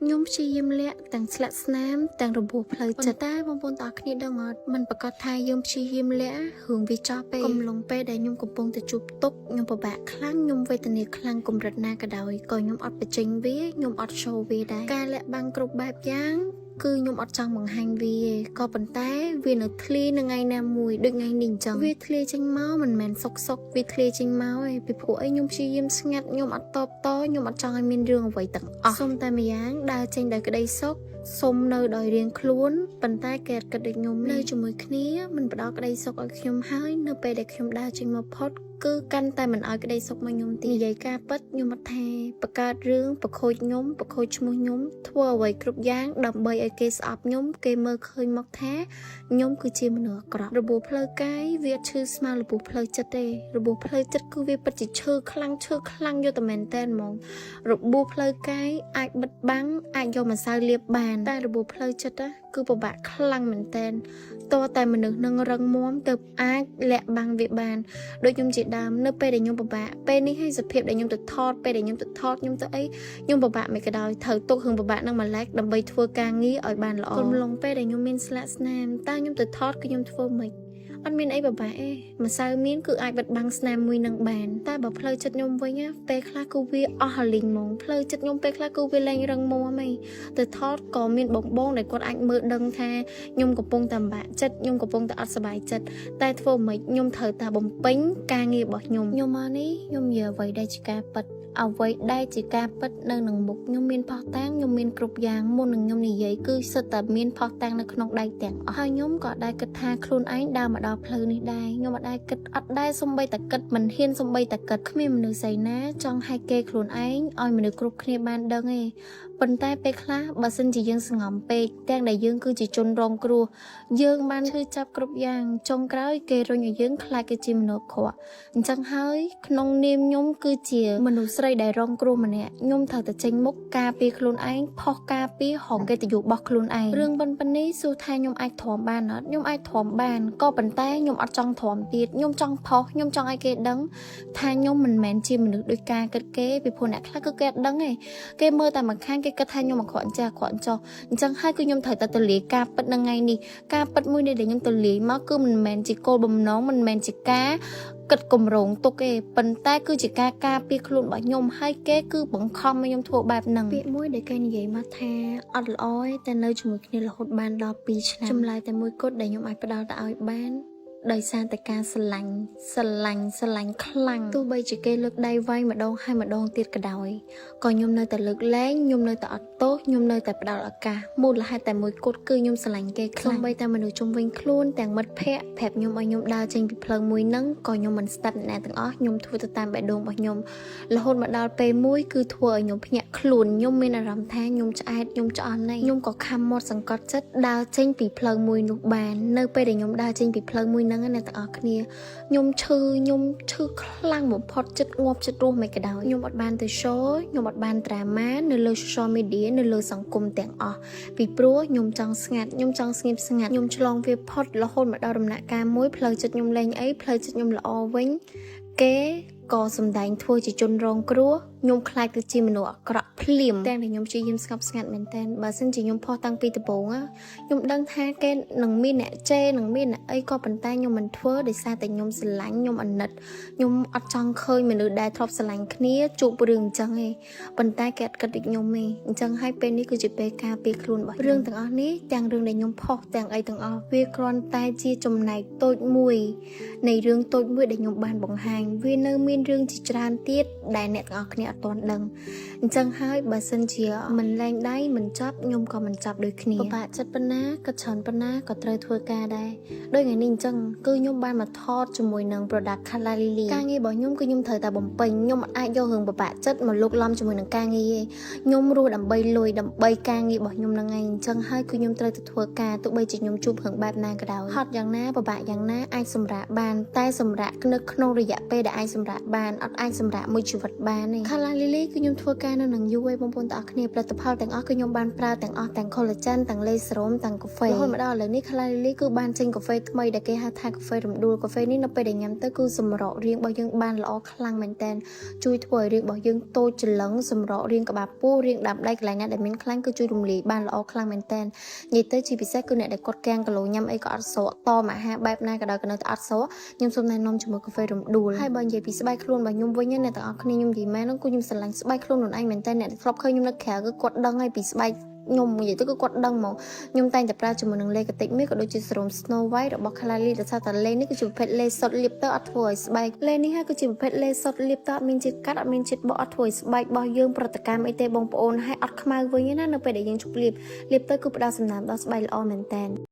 ខ្ញុំព្យាយាមលាក់ទាំងស្លាកស្នាមទាំងរបួសផ្លូវចិត្តតែបងប្អូនទាំងអស់គ្នាដឹងអត់មិនប្រកាសថាយើងព្យាយាមលាក់រឿងវាចោះពេកកំឡុងពេលដែលខ្ញុំកំពុងតែជួបទុក្ខខ្ញុំពិបាកខ្លាំងខ្ញុំវេទនាខ្លាំងកម្រិតណាក៏ដោយក៏ខ្ញុំអត់បញ្ចេញវាខ្ញុំអត់ show វាដែរការលាក់បាំងគ្រប់បែបយ៉ាងគឺខ្ញុំអត់ចង់បង្ហាញវាទេក៏ប៉ុន្តែវានៅធ្លាយនៅថ្ងៃណាមួយដូចថ្ងៃនេះអញ្ចឹងវាធ្លាយចេញមកមិនមែនសុកសុកវាធ្លាយចេញមកឯងពីព្រោះអីខ្ញុំព្យាយាមស្ងាត់ខ្ញុំអត់តបតខ្ញុំអត់ចង់ឲ្យមានរឿងអ្វីទាំងអស់សុំតែម្យ៉ាងដើរចេញដោយក្តីសុខសុំនៅដោយរៀងខ្លួនប៉ុន្តែគេអត់គិតដូចខ្ញុំនៅជាមួយគ្នាមិនផ្ដល់ក្តីសុខឲ្យខ្ញុំហើយនៅពេលដែលខ្ញុំដើរចេញមកផុតគឺកាន់តែមិនឲ្យក្តីសុខមកខ្ញុំទៀតនិយាយការពិតខ្ញុំអត់ថាបង្កើតរឿងប្រខូចខ្ញុំប្រខូចឈ្មោះខ្ញុំធ្វើអ្វីគ្រប់យ៉ាងដើម្បីឲ្យគេស្អប់ខ្ញុំគេមើលឃើញមកថាខ្ញុំគឺជាមនុស្សអាក្រក់របួសផ្លូវកាយវាអត់ឈឺស្មើរបួសផ្លូវចិត្តទេរបួសផ្លូវចិត្តគឺវាពិតជាឈឺខ្លាំងឈឺខ្លាំងយកតែមែនតើហ្មងរបួសផ្លូវកាយអាចបិទបាំងអាចយកម្សៅលាបបានតែរបួសផ្លូវចិត្តណាគឺពិបាកខ្លាំងមែនតើតើតែមនុស្សនឹងរឹងមាំទៅអាចលាក់បាំងវាបានដូចខ្ញុំជាដើមនៅពេលដែលខ្ញុំពិបាកពេលនេះឲ្យសភាពដែលខ្ញុំទៅថតពេលដែលខ្ញុំទៅថតខ្ញុំទៅអីខ្ញុំពិបាកមិនក៏ដោយត្រូវទុករឿងពិបាកនឹងមួយឡែកដើម្បីធ្វើការងារឲ្យបានល្អគុំឡុងពេលដែលខ្ញុំមានស្លាកស្នាមតើខ្ញុំទៅថតគឺខ្ញុំធ្វើម៉េចអត់មានអីពិបាកទេម្សៅមានគឺអាចបិទបាំងស្នាមមួយនឹងបានតែបើផ្លូវចិត្តខ្ញុំវិញណាពេលខ្លះគឺវាអស់ហលីងហ្មងផ្លូវចិត្តខ្ញុំពេលខ្លះគឺវាលែងរឹងមាំឯងទៅថតក៏មានបងបងដែលគាត់អាចមើលដឹងថាខ្ញុំកំពុងតែពិបាកចិត្តខ្ញុំកំពុងតែអត់សប្បាយចិត្តតែធ្វើម៉េចខ្ញុំត្រូវតែបំពេញការងាររបស់ខ្ញុំខ្ញុំមកនេះខ្ញុំនិយាយអ្វីដែលជាការពិតអ្វីដែលជាការពិតនៅនឹងមុខខ្ញុំមានផុសតាងខ្ញុំមានគ្រប់យ៉ាងមុននឹងខ្ញុំនិយាយគឺសិតតែមានផុសតាងនៅក្នុងដៃទាំងអស់ហើយខ្ញុំក៏ដែរគិតថាខ្លួនឯងដើរមកដល់ផ្លូវនេះដែរខ្ញុំអត់ដែរគិតអត់ដែរសំបីតែគិតមិនហ៊ានសំបីតែគិតគ្មានមនុស្សស្អីណាចង់ឲ្យគេខ្លួនឯងឲ្យមនុស្សគ្រប់គ្នាបានដឹងទេប៉ុន្តែពេលខ្លះបើសិនជាយើងសងំពេកទាំងដែលយើងគឺជាជនរងគ្រោះយើងបានឈឺចាប់គ្រប់យ៉ាងចុងក្រោយគេរុញឲ្យយើងខ្លាចគេជាមនុស្សអាក្រក់អញ្ចឹងហើយក្នុងនាមខ្ញុំគឺជាមនុស្សស្រីដែលរងគ្រោះម្នាក់ខ្ញុំត្រូវតែចេញមុខការពារខ្លួនឯងផុសការពារហងកិត្តិយសរបស់ខ្លួនឯងរឿងប៉ុណ្នេះសួរថាខ្ញុំអាចទ្រាំបានអត់ខ្ញុំអាចទ្រាំបានក៏ប៉ុន្តែខ្ញុំអត់ចង់ទ្រាំទៀតខ្ញុំចង់ផុសខ្ញុំចង់ឲ្យគេដឹងថាខ្ញុំមិនមែនជាមនុស្សដូចការគិតគេពីព្រោះអ្នកខ្លះគឺគេអត់ដឹងទេគេមើលតែម្ខាងគេគិតថាខ្ញុំអាក្រក់អញ្ចេះអាក្រក់អញ្ចោះអញ្ចឹងហើយគឺខ្ញុំត្រូវតែទលាយការពិតនៅថ្ងៃនេះការពិតមួយនេះដែលខ្ញុំទលាយមកគឺមិនមែនជាគោលបំណងមិនមែនជាការគិតកម្រងទុកទេប៉ុន្តែគឺជាការការពារខ្លួនរបស់ខ្ញុំហើយគេគឺបង្ខំឲ្យខ្ញុំធ្វើបែបហ្នឹងពាក្យមួយដែលគេនិយាយមកថាអត់ល្អទេតែនៅជាមួយគ្នារហូតបានដល់2ឆ្នាំចម្លើយតែមួយគត់ដែលខ្ញុំអាចផ្ដល់ទៅឲ្យបានដោយសារតែការស្រឡាញ់ស្រឡាញ់ស្រឡាញ់ខ្លាំងទោះបីជាគេលើកដៃវាយម្ដងហើយម្ដងទៀតក៏ដោយក៏ខ្ញុំនៅតែលើកលែងខ្ញុំនៅតែអត់ទោសខ្ញុំនៅតែផ្ដល់ឱកាសមូលហេតុតែមួយគត់គឺខ្ញុំស្រឡាញ់គេខ្លាំងសូម្បីតែមនុស្សជុំវិញខ្លួនទាំងមិត្តភ័ក្តិប្រាប់ខ្ញុំឲ្យខ្ញុំដើរចេញពីផ្លូវមួយហ្នឹងក៏ខ្ញុំមិនស្ដាប់អ្នកណាទាំងអស់ខ្ញុំធ្វើទៅតាមបេះដូងរបស់ខ្ញុំរហូតមកដល់ពេលមួយគឺធ្វើឲ្យខ្ញុំភ្ញាក់ខ្លួនខ្ញុំមានអារម្មណ៍ថាខ្ញុំឆ្អែតខ្ញុំឆ្អន់ហើយខ្ញុំក៏ខំមាត់សង្កត់ចិត្តដើរចេញពីផ្លូវមួយនោះបាននៅពេលដែលខ្ញុំដើរចេញពីផ្លូវមួយហ្នឹងណាអ្នកទាំងអស់គ្នាខ្ញុំឈឺខ្ញុំឈឺខ្លាំងបំផុតចិត្តងាប់ចិត្តរស់មិនក៏ដោយខ្ញុំអត់បានទៅ show ខ្ញុំអត់បាន drama នៅលើ social media នៅលើសង្គមទាំងអស់ពីព្រោះខ្ញុំចង់ស្ងាត់ខ្ញុំចង់ស្ងៀមស្ងាត់ខ្ញុំឆ្លងវាផុតរហូតមកដល់ដំណាក់កាលមួយផ្លូវចិត្តខ្ញុំលែងអីផ្លូវចិត្តខ្ញុំល្អវិញគេក៏សំដែងធ្វើជាជនរងគ្រោះខ្ញុំខ្លាចទៅជាមនុស្សអាក្រក់ភ្លាមតែខ្ញុំព្យាយាមស្ងប់ស្ងាត់មែនតើបើសិនជាខ្ញុំផុសតាំងពីដំបូងខ្ញុំដឹងថាគេនឹងមានអ្នកជេរនឹងមានអ្នកអីក៏ប៉ុន្តែខ្ញុំមិនធ្វើដោយសារតែខ្ញុំស្រឡាញ់ខ្ញុំអាណិតខ្ញុំអត់ចង់ឃើញមនុស្សដែលធ្លាប់ស្រឡាញ់គ្នាជួបរឿងអញ្ចឹងឯងប៉ុន្តែគេអត់គិតដូចខ្ញុំទេអញ្ចឹងហើយពេលនេះគឺជាពេលការពារខ្លួនរបស់រឿងទាំងអស់នេះទាំងរឿងដែលខ្ញុំផុសទាំងអីទាំងអស់វាគ្រាន់តែជាចំណែកតូចមួយនៃរឿងតូចមួយដែលខ្ញុំបានបង្ហាញវានៅមានរឿងជាច្រើនទៀតដែលអ្នកទាំងអស់គ្នាអត់ទាន់ដឹងអញ្ចឹងហើយបើសិនជាមិនលែងដៃមិនចាប់ខ្ញុំក៏មិនចាប់ដូចគ្នាពិបាកចិត្តប៉ុណ្ណាក៏ច្រើនប៉ុណ្ណាក៏ត្រូវធ្វើការដែរដូចថ្ងៃនេះអញ្ចឹងគឺខ្ញុំបានមកថតជាមួយនឹង product Kala Lily ការងាររបស់ខ្ញុំគឺខ្ញុំត្រូវតែបំពេញខ្ញុំអត់អាចយករឿងពិបាកចិត្តមកលុកឡំជាមួយនឹងការងារទេខ្ញុំរស់ដើម្បីលុយដើម្បីការងាររបស់ខ្ញុំហ្នឹងឯងអញ្ចឹងហើយគឺខ្ញុំត្រូវតែធ្វើការទោះបីជាខ្ញុំជួបរឿងបែបណាក៏ដោយហត់យ៉ាងណាពិបាកយ៉ាងណាអាចសម្រាកបានតែសម្រាកនៅក្នុងរយៈពេលដែលអាចសម្រាកបានអត់អាចសម្រាកមួយជីវិត វិតបានទេខាឡាលីលីគឺខ្ញុំធ្វើការនៅនឹងយូរហើយបងប្អូនទាំងអស់គ្នា។ផលិតផលទាំងអស់គឺខ្ញុំបានប្រើទាំងអស់ទាំង collagen ទាំងលេសេរ៉ូមទាំងកាហ្វេរហូតមកដល់ឥឡូវនេះខាឡាលីលីគឺបានចេញកាហ្វេថ្មីដែលគេហៅថាកាហ្វេរំដួលកាហ្វេនេះនៅពេលដែលញ៉ាំទៅគឺសម្រក់រាងរបស់យើងបានល្អខ្លាំងមែនតើជួយធ្វើឲ្យរាងរបស់យើងតូចច្រឡឹងសម្រក់រាងក្បាលពោះរាងដើមដៃកន្លែងណាដែលមានខ្លាញ់គឺជួយរំលាយបានល្អខ្លាំងមែនតើនិយាយទៅជាពិសេសគឺអ្នកដែលគាត់កាំងគីឡូញ៉ាំអីក៏អត់ស្រកតមអាហារបែបណាក៏ដោយក៏នៅតែអត់ស្រកខ្ញុំសូមណែនាំជាមួយកាហ្វេរំដួលហើយបើនិយាយពីស្បែកខ្លួនរបស់ខ្ញុំវិញណាអ្នកទាំងអស់គ្នាខ្ញុំនិយាយមែនហ្នឹងគឺខ្ញុំស្រឡាញ់ស្បែកខ្លួនខ្លួនឯងមែនតើអ្នកដែលធ្លាប់ឃើញខ្ញុំនៅក្រៅគឺគាត់ដឹងហើយពីស្បែកខ្ញុំនិយាយទៅគឺគាត់ដឹងមកខ្ញុំតែងតែប្រើជាមួយនឹងលេកាតិចមាសក៏ដូចជាសេរ៉ូម Snow White របស់ Clary ដោយសារតែលេនេះគឺជាប្រភេទលេសុទ្ធលាបទៅអត់ធ្វើឲ្យស្បែកលេនេះហើយគឺជាប្រភេទលេសុទ្ធលាបទៅអត់មានជាតិកាត់អត់មានជាតិបកអត់ធ្វើឲ្យស្បែករបស់យើងប្រតិកម្មអីទេបងប្អូនហើយអត់ខ្មៅវិញណានៅពេលដែលយើងជប់លាបលាបទៅគឺផ្ដល់សំណើមដល់ស្បែកល្អមែនតើ។